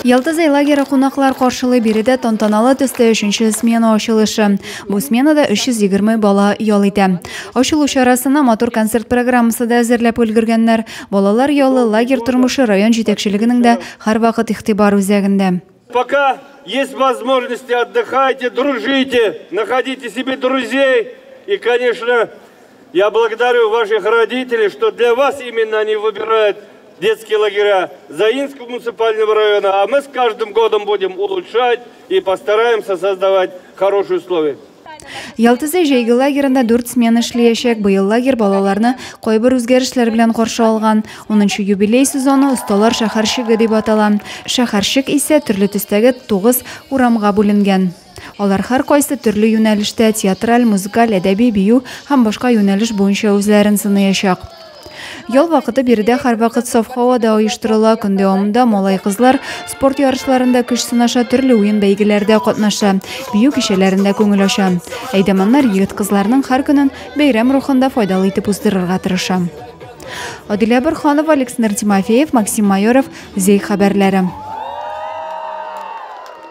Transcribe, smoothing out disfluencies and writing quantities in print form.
Ялта-Зәй лагеры кунаклар каршылый. Биредә тантаналы төстә өченче смена ачылышы. Бу сменада 320 бала ял итә. Ачылу чарасына матур концерт программасы да әзерләп өлгергәннәр. Балалар ялы, лагерь тормышы район җитәкчелегенең дә һәрвакыт игътибар үзәгендә. Пока есть возможности, отдыхайте, дружите, находите себе друзей. И, конечно, я благодарю ваших родителей, что для вас именно они выбирают детские лагеря Заинского муниципального района, а мы с каждым годом будем улучшать и постараемся создавать хорошие условия. Ялта-Зәй җәйге лагерында дүрт смена эшләячәк. Быел лагерь балаларны кайбер үзгәрешләр белән каршы алган. 10 юбилей сезоны Осталар шәһәрчеге дип атала. Шәһәрчек исә төрле төстәге 9 урамга бүленгән. Алар һәркайсы төрле юнәлештә театраль, музыкаль, әдәби, бию һәм башка юнәлеш буенча үзләрен сыныячак. Ял вакыты биредә һәрвакыт саф һавада оештырыла. Көн дәвамында малай-кызлар спорт ярышларында көч сынаша, төрле уен-бәйгеләрдә катнаша, бию кичәләрендә күңел ача. Әйдәманнар егет-кызларның һәр көнен бәйрәм рухында файдалы итеп уздырырга тырыша. Адилә Борһанова, Александр Тимофеев, Максим Майоров, Зәй хәбәрләре.